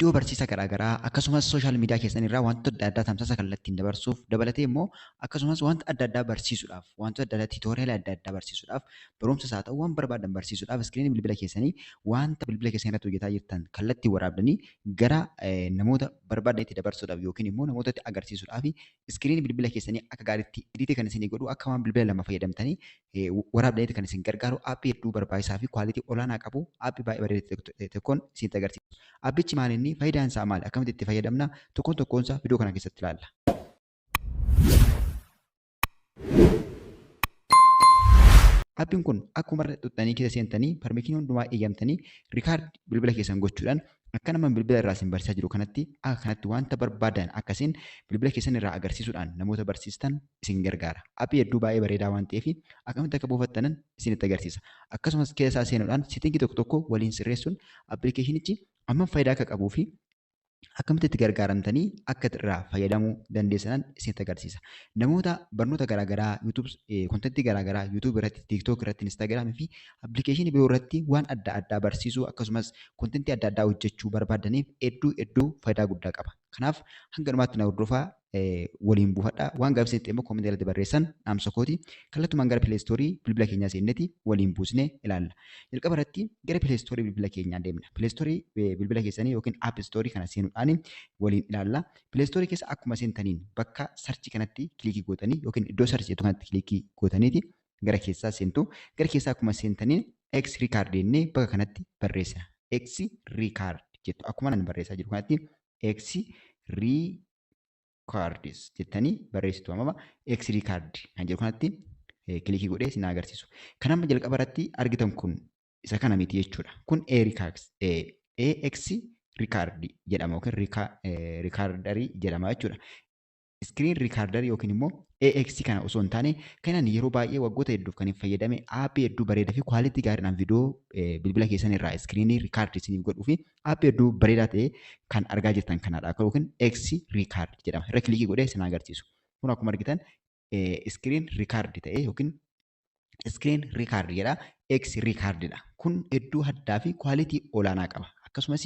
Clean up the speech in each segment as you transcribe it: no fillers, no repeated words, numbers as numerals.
Viidiyoo barsiisa garaagaraa akkasumas social media keessan irraa wantoota adda addaa tamsaasa kallattiin dabarsuuf dabalatee immoo akkasumas wanta adda addaa barsiisuudhaaf, wantoota adda addaa, tutorial adda addaa barsiisuudhaaf, barumsas haa ta'u waan barbaadan barsiisuudhaaf, screen bilbila keessanii, wanta bilbila keessan irratti hojjetaa jirtan kallattii waraabdanii gara namoota barbaadanitti dabarsuudhaaf yookiin immoo namootatti agarsiisuudhaaf, screen bilbila keessanii akka gaariitti edit kan isinii godhu, akka waan bilbila lama fayyadamtanii waraabdaniitti kan isin gargaaru, app hedduu barbaachisaa fi quality olaanaa qabu, app baay'ee bareedaa tokkoon isinitti agarsiisa. Aappichi maal inni, faayidaan isaa maali, akkamitti itti fayyadamna, tokkoon tokkoon isaa viidiyoo kana keessatti ilaalla. Aappiin kun akkuma irra xuxxanii keessa seentanii, permission hundumaa eeyyamtanii, record bilbila keessan gochuudhaan, akka nama bilbila irraa isin barsiisaa jiru kanatti, akka kanatti wanta barbaadan akkasiin bilbila keessan irraa agarsiisuudhaan namoota barsiistan isin gargaara. Aappii hedduu baay'ee bareedaa waan ta'eef akkamitti akka buufattanan isinitti agarsiisa. Akkasumas keessa isaa seenuudhaan setting tokko tokko waliin sirreessuun appilikeeshinichi hammam faayidaa akka qabuu fi akkamitti itti gargaaramtanii akka irraa fayyadamuu dandeessanan isinitti agarsiisa. Namoota barnoota garaagaraa, YouTube, content garaagaraa YouTube irratti, TikTok irratti, Instagram fi appilikeeshinii biroo irratti waan adda addaa barsiisuu akkasumas content adda addaa hojjechuu barbaadaniif hedduu hedduu faayidaa guddaa qaba. Kanaaf hanga dhumaatti na hordofaa, waliin buufadhaa. Waan gaaffii isinitti immoo comment irratti barreessan dhaamsa kooti. Kallattumaan gara Play Store bilbila keenyaa seenneeti waliin buusnee ilaalla. Jalqaba irratti gara Play Store bilbila keenyaa deemna. Play Store bilbila keessanii yookiin App Store kana seenuudhaan waliin ilaalla. Play Store keessa akkuma seentaniin bakka search kanatti click gootanii yookiin iddoo search jettu kanatti click gootaniiti gara keessaa seentu. Gara keessaa akkuma seentaniin X record jennee bakka kanatti barreessina. X record jettu akkuma nan barreessaa jiru kanatti X records jettanii barreessitu. Amma X record kan jedhu kanatti click godhee isin agarsiisu. Kan amma jalqaba irratti argitan kun isa kana miti jechuudha. Kun AX record jedhama yookiin recorder jedhama jechuudha. Screen recorder yookiin immoo AX kana osoo hin taane, kan ani yeroo baay'ee waggoota hedduuf kan hin fayyadame, aappii hedduu bareedaa fi quality gaariidhaan viidiyoo bilbila keessan irraa screen record isiniif godhuu fi aappii hedduu bareedaa ta'e kan argaa jirtan kanadha yookiin X record jedhama. Irra click godhee isin agarsiisu. Kun akkuma argitan screen record ta'e yookiin screen record jedha. X recordidha. Kun hedduu addaa fi quality olaanaa qaba. Akkasumas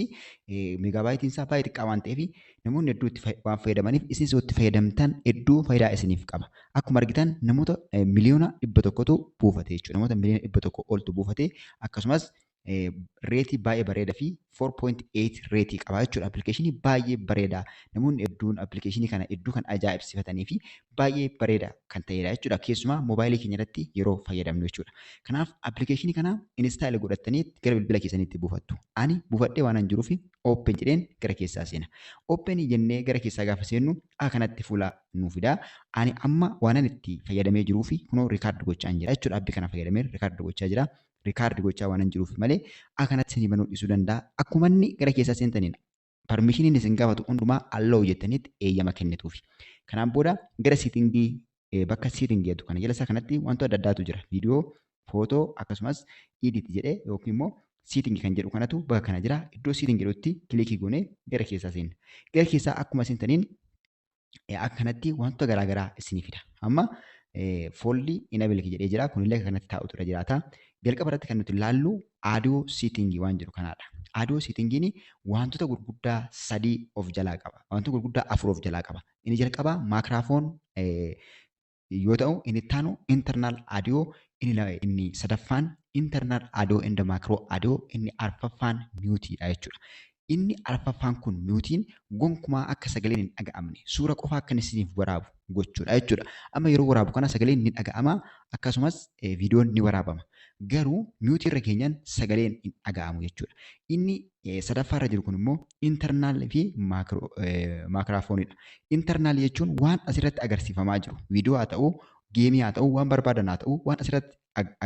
megabyteiin isaa baay'ee xiqqaa waan ta'eef namoonni hedduu itti waan fayyadamaniif isinis itti fayyadamtan hedduu faayidaa isiniif qaba. Akkuma argitan namoota 100,000,000tu buufate jechuudha. Namoota 100,000,000 oltu buufate, akkasumas rate baay'ee bareedaa fi 4.8 rate qaba jechuudha. Appilikeeshinii baay'ee bareedaa, namoonni hedduun appilikeeshinii kana hedduu kan ajaa'ibsiifatanii fi baay'ee bareedaa kan ta'edha jechuudha. Keessumaa moobaayilii keenya irratti yeroo fayyadamnu jechuudha. Kanaaf appilikeeshinii kana install godhattanii gara bilbila keessaniitti buufattu. Ani buufadhee waan hin jiruuf open jedheen gara keessaa seena. Open jennee gara keessaa gaafa seennu akka kanatti fuula nuu fida. Ani amma waan itti fayyadamee jiruu fi kunoo record gochaa jira jechuudha. Aappii kana fayyadamee record gochaa jira. Record gochaa waan hin jiruuf malee akka kanatti isinii banuu dhiisuu danda'a. Akkuma inni gara keessaa seentaniin permissioniin isin gaafatu hundumaa allow jettanitti eeyyama kennituufi. Kanaan booda gara setting, bakka setting jedhu kana jala isaa kanatti wantoota adda addaatu jira. Viidiyoo, footoo akkasumas edit jedhee yookiin immoo setting kan jedhu kanatu bakka kana jira. Iddoo setting jedhutti click goonee gara keessaa seenna. Gara keessaa akkuma seentaniin akka kanatti wantoota garaagaraa isinii fida. Amma follow enable jedhee jira. Kunillee akka kanatti taa'utu irra jiraata. Jalqaba irratti kan nuti ilaallu audio setting waan jedhu kanaadha. Audio settingiin wantoota gurguddaa sadii of jalaa qaba. Wantoota gurguddaa afur of jalaa qaba. Inni jalqabaa microphone yoo ta'u, inni itti aanu internal audio, inni sadaffaan internal audio and macro audio, inni arfaffaan muteiidha jechuudha. Inni arfaffaan kun muteiin gonkumaa akka sagaleen hin dhaga'amne, suura qofa akka inni isiniif waraabu gochuudha jechuudha. Amma yeroo waraabu kana sagaleen ni dhaga'ama, akkasumas viidiyoon ni waraabama. Garuu mute irra keenyaan sagaleen hin dhaga'amu jechuudha. Inni sadaffaarra jiru kun immoo internal fi microphoneiidha. Internal jechuun waan asirratti agarsiifamaa jiru, viidiyoo haa ta'u, game haa ta'u, waan barbaadan haa ta'u, waan asirratti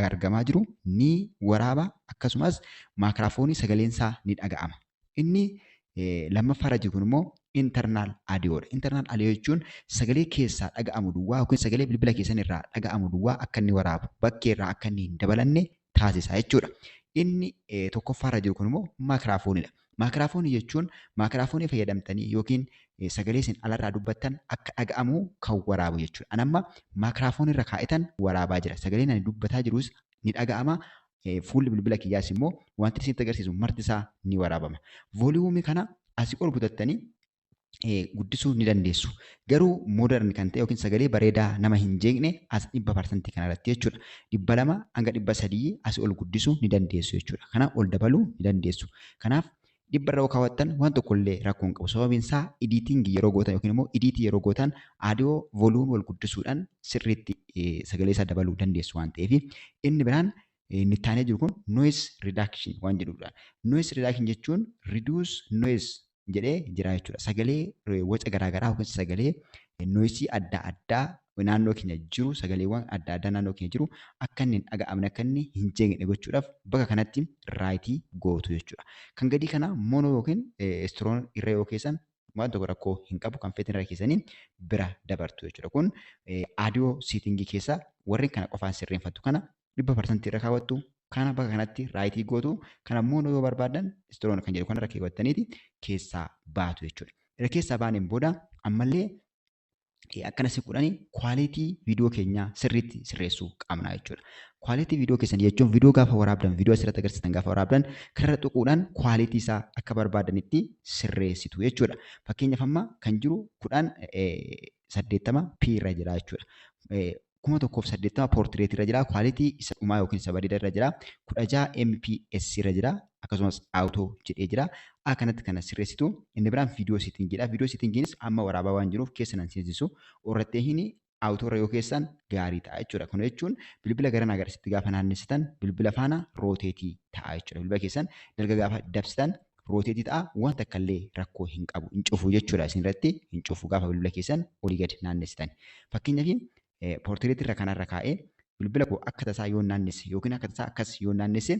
argamaa jiru ni waraaba, akkasumas microphone sagaleensaa ni dhaga'ama. Inni lammaffaarra jiru kun immoo internal audiodha. Internal audio jechuun sagalee keessaa dhaga'amu duwwaa yookiin sagalee bilbila keessan irraa dhaga'amu duwwaa akka inni waraabu, bakkeerraa akka inni hin dabalanne taasisa jechuudha. Inni tokkoffaarra jiru kun immoo microphoneiidha. Microphone jechuun microphone fayyadamtanii yookiin sagalee isin alarraa dubbattan akka dhaga'amu kan waraabu jechuudha. Ani amma microphone irra kaa'etan waraabaa jira. Sagaleen ani dubbataa jirus ni dhaga'ama. Fuulli bilbila kiyyaas immoo wanti isinitti agarsiisu marti isaa ni waraabama. Volume kana Asii ol butattanii guddisuu ni dandeessu. Garuu modern kan ta'e yookiin sagalee bareedaa nama hin jeeqne as 100% kanarratti jechuudha. 200 hanga 300 asii ol guddisuu ni dandeessu jechuudha. Kana ol dabaluu ni dandeessu. Kanaaf 100 irra kaawwattan waan tokkollee rakkoo hin qabu. Sababiin isaa editing yeroo gootan yookiin immoo edit yeroo gootan audio volume wal guddisuudhaan sirriitti sagalee isaa dabaluu dandeessu waan ta'eef. Inni biraan inni taanee jiru kun noise reduction waan jedhudha. Noise reduction jechuun reduce noise jedhee jira jechuudha. Sagalee waca garaagaraa yookiin sagalee noisii adda addaa naannoo keenya jiru, sagaleewwan adda addaa naannoo keenya jiru akka inni hin dhaga'amne, akka inni hin jeeqne gochuudhaaf bakka kanatti raayitii gootu jechuudha. Kan gadii kana mono yookiin stereo irra yoo keessan waan tokko rakkoo hin qabu, kan feetan irra keessanii bira dabartu jechuudha. Kun audio settingii keessa warreen kana qofaan sirreeffattu. Kana 100% irra kaawwattu, kana bakka kanatti raayitii gootu, kana mono yoo barbaadan stereo kan jedhu kanarra keewwattaniiti keessaa baatu jechuudha. Irra keessaa baaneen booda ammallee akkana siquudhaan kwaalitii viidiyoo keenyaa sirriitti sirreessuu qabna jechuudha. Kwaalitii viidiyoo keessan jechuun viidiyoo gaafa waraabdan, viidiyoo asirratti agarsiisan gaafa waraabdan karra tuquudhaan kwaalitii isaa akka barbaadanitti sirreessitu jechuudha. Fakkeenyaaf amma kan jiru 1080 p irra jira jechuudha. 1080 portrait irra jira. Kwaalitii isa dhumaa yookiin isa bareedaa irra jira. 16 MPS irra jira. Akkasumas auto jedhee jira. Akkanatti kana sirreessitu. Inni biraan viidiyoo settingiidha. Viidiyoo settingiinis amma waraabaa waan jiruuf keessa nan seensisu. Irratti hin auto irra yoo keessan gaarii ta'a jechuudha. Kana jechuun bilbila gara agarsiisti gaafa naannessitan bilbila faana rooteetii ta'a jechuudha. Bilbila keessan dalga gaafa dabsitan rooteetii ta'a, wanta akka illee rakkoo hin qabu. Hin cufu jechuudha. Isin irratti hin cufu gaafa bilbila keessan olii gadi naannessitan. Fakkeenyaaf poortireetii irra kanarra kaa'ee bilbila koo akka tasaa yoo naannesse yookiin akka tasaa akkas yoo naannesse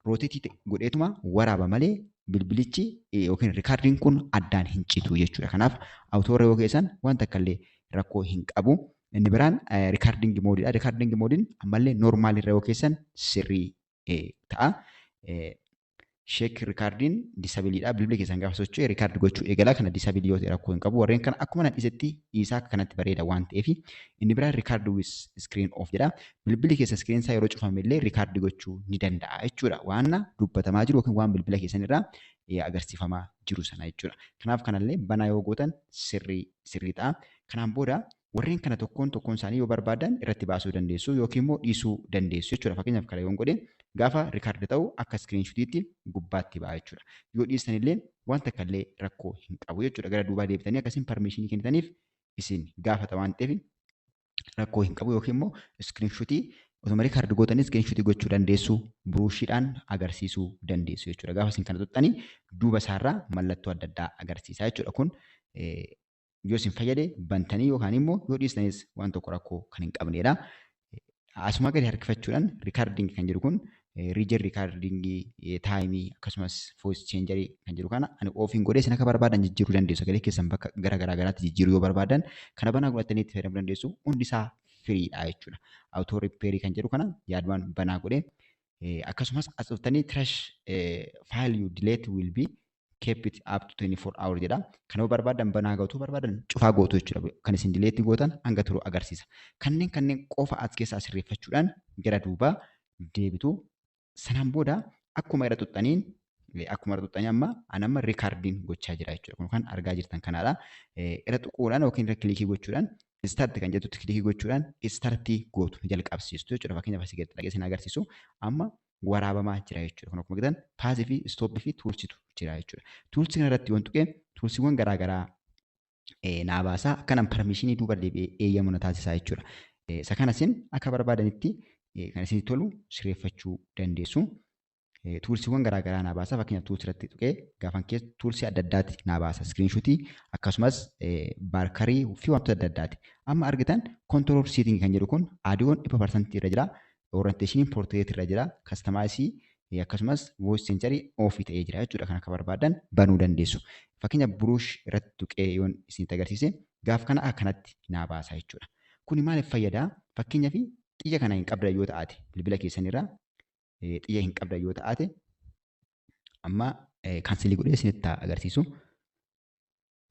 rooteetii godheetuma waraaba malee bilbilichi yookiin rikaardiin kun addaan hin citu jechuudha. Kanaaf auto irra yoo keessan wanta akka illee rakkoo hin qabu. Inni biraan rikaardingi moodiidha. Rikaardingi moodiin ammallee noormaal irra yoo keessan sirrii ta'a. Shake rikaardiin disabiliidha. Bilbila keessan gaafa socho'e rikaardi gochuu eegala. Kana disabilii yoo ta'e rakkoo hin qabu. Warreen kana akkuma nan dhisetti dhiisaa akka kanatti bareeda waan ta'eef. Inni biraan rikaardi with screen off jedha. Bilbilli keessa screen isaa yeroo cufame illee rikaardi gochuu ni danda'a jechuudha. Waan dubbatamaa jiru yookiin waan bilbila keessan irraa agarsiifamaa jiru sana jechuudha. Kanaaf kanallee banaa yoo gootan sirrii ta'a. Kanaan booda warreen kana tokkoon tokkoon isaanii yoo barbaadan irratti baasuu dandeessu yookiin immoo dhiisuu dandeessu jechuudha. Fakkeenyaaf kana yoon godhe gaafa rikaardi ta'u akka iskiriinshuutiitti gubbaatti ba'a jechuudha. Yoo dhiistan illee wanta akka illee rakkoo hin qabu jechuudha. Gara duubaa deebitanii akkasiin parmeeshinii kennitaniif isin gaafata waan ta'eef rakkoo hin qabu yookiin immoo iskiriinshuutii osuma rikaardi gootanii iskiriinshuutii gochuu dandeessu, buruushiidhaan agarsiisuu dandeessu jechuudha. Gaafa isin kana tuqxanii duuba isaarraa mallattoo adda addaa agarsiisa jechuudha. Kun yoo isin fayyade bantanii yookaan immoo yoo dhiistanis waan tokko rakkoo kan hin qabnedha. Asuma gadi harkifachuudhaan rikaardingi kan jedhu kun riijen rikaardingii taayimii akkasumas voice changerii kan jedhu kana ani oofiin godhee isin akka barbaadan jijjiiruu dandeessu. Sagalee keessan bakka gara garaa garaatti jijjiiruu yoo barbaadan kana banaa godhatanii itti fayyadamuu dandeessu. Hundi isaa firiidha jechuudha. Auto repair kan jedhu kana yaadumaan banaa godhee akkasumas as dhuftanii trash file you delete will be keep it up to 24 hours jedha. Kana yoo barbaadan banaa gootu, barbaadan cufaa gootu jechuudha. Kan isin delete gootan hanga turu agarsiisa. Kanneen qofa as keessaa sirreeffachuudhaan gara duubaa deebitu. Sanaan booda akkuma irra tuqxanii amma an amma rikaardiin gochaa jira jechuudha. Kun kan argaa jirtan kanaadha. Irra tuquudhaan yookiin irra kilikii gochuudhaan start kan jettutti kilikii gochuudhaan startii gootu jalqabsiistu jechuudha. Fakkeenyaaf asii gadi dhaqee isin agarsiisu amma waraabamaa jira jechuudha. Kun akkuma argitan paasii fi istooppii fi tuulsitu jira jechuudha. Tuulsii kana irratti yoon tuqe tuulsiiwwan garaagaraa naa baasaa akkanaan parmeeshinii duuba deebi'ee eeyyamu na taasisaa jechuudha. Isa kana isin akka barbaadanitti kan isin tolu sirreeffachuu dandeessu. Tuulsiiwwan garaagaraa naa baasaa. Fakkeenyaaf tuulsii irratti tuqee gaafan keessa tuulsii adda addaati naa baasa. Iskiriinshuutii akkasumas baarkarii fi wantoota adda addaati. Amma argitan kontirool siitingii kan jedhu kun aadiyoon 100% irra jira. Orienteeshiniin poortireet irra jira. Kastamaayisii akkasumas voice changerii oofii ta'ee jira jechuudha. Kan akka barbaadan banuu dandeessu. Fakkeenyaaf buruush irratti tuqee yoon isinitti agarsiise gaaf kana akkanatti naa baasa jechuudha. Kuni maaliif fayyadaa? Fakkeenyaaf xiyya kana hin qabdan yoo ta'ate bilbila keessan irraa xiyya hin qabdan yoo ta'ate amma kaansilii godhee isinitti agarsiisu.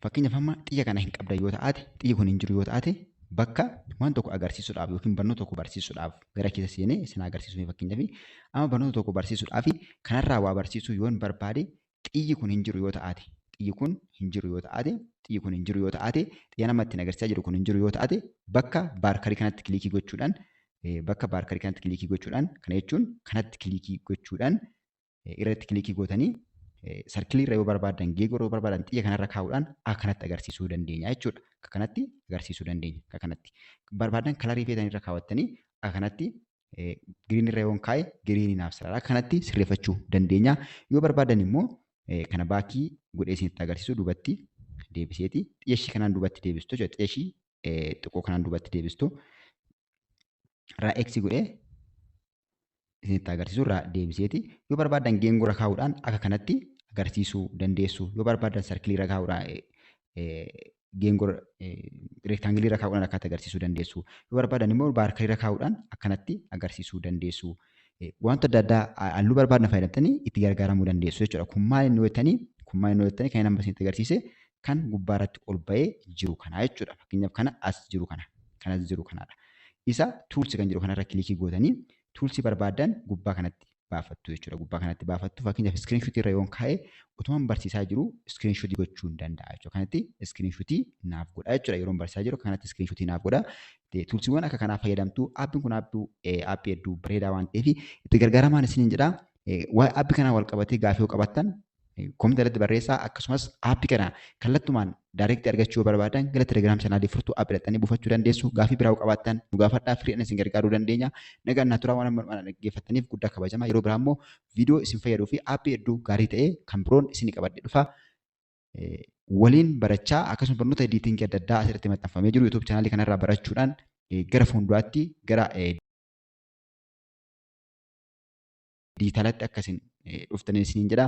Fakkeenyaaf amma xiyya kana hin qabdan yoo ta'ate, xiyyi kun hin jiru yoo ta'ate bakka waan tokko agarsiisuudhaaf yookiin barnoota tokko barsiisuudhaaf gara keessa seenee isin agarsiisu. Fakkeenyaaf amma barnoota tokko barsiisuudhaaf kanarraa waa barsiisuu yoon barbaade xiyyi kun hin jiru yoo ta'ate, Xiyyi kun hin jiru yoo ta'ate, xiyyi kun hin jiru yoo ta'ate, xiyya nama ittiin agarsiisaa jiru kun hin jiru yoo ta'ate, bakka baarkarii kanatti kilikii gochuudhaan, bakka baarkarii kanatti kilikii gochuudhaan, kana jechuun kanatti kilikii gochuudhaan, irratti kilikii gootanii sarkilii irra yoo barbaadan, geengoo yoo barbaadan, xiyya kanarra kaa'uudhaan akka kanatti agarsiisuu dandeenya jechuudha. Akka kanatti agarsiisuu dandeenya. Akka kanatti barbaadan kalarii feetan irra kaawwattanii akka kanatti green irra yoon kaa'e green naaf sarara. Akka kanatti sirreeffachuu dandeenya. Yoo barbaadan immoo kana baakii godhee isinitti agarsiisu duubatti deebiseeti. Xiyya ishii kanaan duubatti deebistu jechuudha. Xiyya ishii xiqqoo kanaan duubatti deebistu. Irraa X godhee isinitti agarsiisu irraa deebiseeti. Yoo barbaadan geengoo irra kaa'uudhaan akka kanatti agarsiisuu dandeessu. Yoo barbaadan sarkilii irra kaa'uudhaan, geengoo reektaangilii irra kaa'uudhaan akkatti agarsiisuu dandeessu. Yoo barbaadan immoo baarkarii irra kaa'uudhaan akkanatti agarsiisuu dandeessu. Wanta adda addaa halluu barbaadan fayyadamtanii itti gargaaramuu dandeessu jechuudha. Kun maal inni hojjetanii? Kun maal inni hojjetanii? Kan inni amma isinitti agarsiise kan gubbaarratti ol ba'ee jiru kana jechuudha. Fakkeenyaaf kana as jiru kana. Kan as jiru kanadha. Isa tools kan jedhu kanarra kilikii gootanii tuulsii barbaadan gubbaa kanatti baafattu jechuudha. Gubbaa kanatti baafattu. Fakkeenyaaf iskiriinshuutii irra yoon kaa'e utumaan barsiisaa jiru iskiriinshuutii gochuu hin danda'a jechuudha. Kanatti iskiriinshuutii naaf godha jechuudha. Yeroon barsiisaa jiru kanatti iskiriinshuutii naaf godha. Tuulsiiwwan akka kanaa fayyadamtu. Aappiin kun aappii hedduu bareedaa waan ta'eef itti gargaaramaan isiniin jedha. Waa'ee aappii kanaa wal qabatee gaafii yoo qabaattan koomentii irratti barreessaa. Akkasumas aappii kana kallattumaan daayirektii argachuu yoo barbaadan gara Telegiraam chaanaalii Furtuu Aappii dhaqxanii buufachuu dandeessu. Gaafii biraa yoo qabaattan nu gaafadhaa, firiidhaan isin gargaaruu dandeenya. Nagaan naa turaa, waan amma dhaggeeffattaniif guddaa kabajama. Yeroo biraa immoo viidiyoo isin fayyaduu fi aappii hedduu gaarii ta'e kan biroon isin qabadhe dhufa. Waliin barachaa akkasumas barnoota ediitingii adda addaa asirratti maxxanfamee jiru YouTube chaanaalii kanarraa barachuudhaan gara fuulduraatti gara diijitaalatti akka isin dhuftanii isiniin jedha.